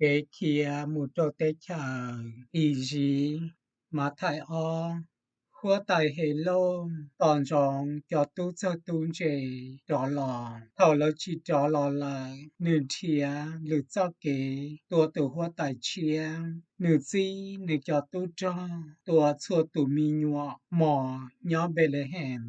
Kev khiav mus rau teb chaws Iziv. Mathais ob. Huab tais Helauj tos ntsoov cov tub txawj tub ntse rov los. Thaum lawv tsis rov los lawm, nws nrhiav lwm txoj kev tua tus huab tais tshiab. Nws txib nws cov tub rog tua txhua tus me nyuam mos nyob Npelehees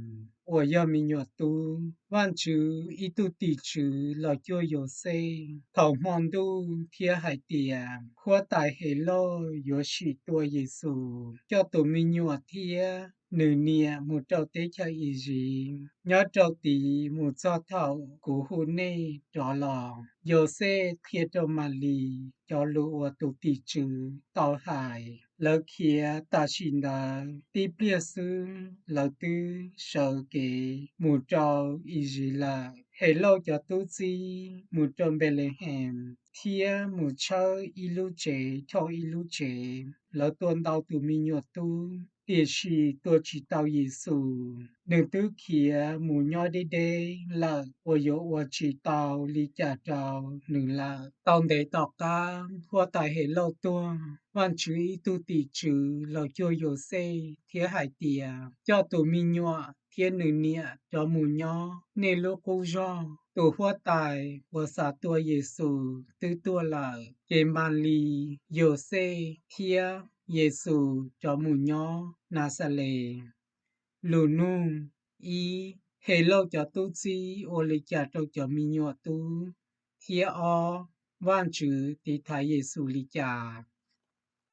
uas yog me nyuam tub. Vajtswv ib tug tim tswv los cuag Yauxej thaum hmo ntuj thiab hais tias, Huab tais Helauj yuav sim tua Yexus, coj tus me nyuam thiab nws niam mus rau teb chaws Iziv. Nyob rau tid mus txog thaum kuv hu nej rov los. Yauxej qhia rau Malis cov lus uas tus tim tswv tau hais. Lawv khiav tam sim ntawd tib pliag xwb lawv twb sawv kev mus rau Iziv lawm. Helauj cov tub txib mus rau Npelehees thiab mus tshawb ib lub tsev dhau ib lub tsev. Lawv tua ntau tus me nyuam tub, tiam sis tua tsis tau Yexus. Nws twb khiav mus nyob deb deb lawm uas yuav ua tsis tau li cas rau nws lawm. Tau ntev tom qab huab tais Helauj tuag, Vajtswv ib tug tim tswv los cuag Yauxej thiab hais tias, Coj tus me nyuam thiab nws niam rov mus nyob nej lub qub zog. Tus huab tais uas xav tua Yexus twb tuag lawm. Ces Malis, Yauxej thiab Yexus rov mus nyob Naxales. Lus nug: Ib, Helauj cov tub txib ua li cas rau cov me nyuam tub? Thiab ob, Vajtswv tiv thaiv Yexus li cas?